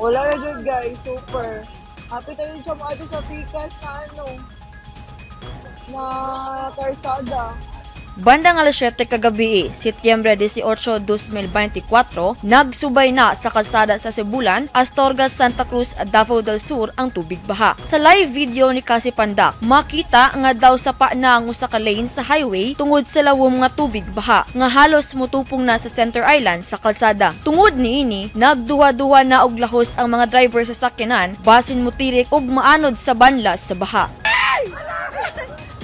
Wala na good, guys, super. Happy tayo siya mo sa pikas na ano na karsada. Bandang alas 7 kagabi, Setyembre 18, 2024, nagsubay na sa kalsada sa Sibulan, Astorga, Santa Cruz, Davao del Sur ang tubig baha. Sa live video ni Kasi Pandak, makita nga daw sapa na ang usa ka lane sa highway tungod sa lawom nga tubig baha, nga halos mutupong na sa center island sa kalsada. Tungod niini, nagduha-duha na og lahos ang mga driver sa sakyanan basin mutirik og maanod sa banlas sa baha.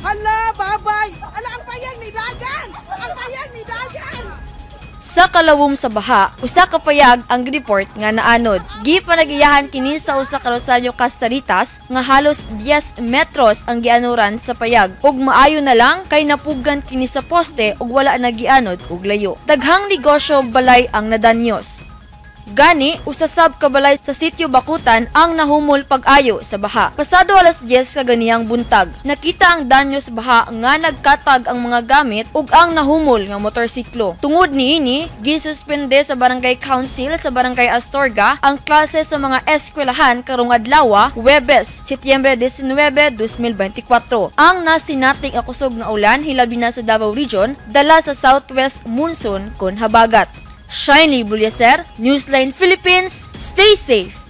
Hala, babay! Ala, ang payag ni Dagan! Ang payag ni Dagan! Sa kalawom sa baha, usa ka payag ang report nga naanod. Gipanagiyahan kini sa usa ka Rosario Castaritas nga halos 10 metros ang gianuran sa payag ug maayo na lang kay napugan kini sa poste ug wala na gianod og layo. Daghang negosyo ug balay ang nadanyos. Gani, usa sab ka balay sa sitio Bakutan ang nahumol pag-ayo sa baha. Pasado alas 10 kaganiyang buntag, nakita ang danyo sa baha nga nagkatag ang mga gamit ug ang nahumol nga motorsiklo. Tungod niini, gisuspende sa Barangay Council sa Barangay Astorga ang klase sa mga eskwelahan karong adlaw, Huwebes, Setyembre 19, 2024. Ang nasinating akusog nga ulan hilabi na sa Davao Region, dala sa southwest monsoon kon habagat. Shiny Bulyaser, Newsline Philippines, stay safe!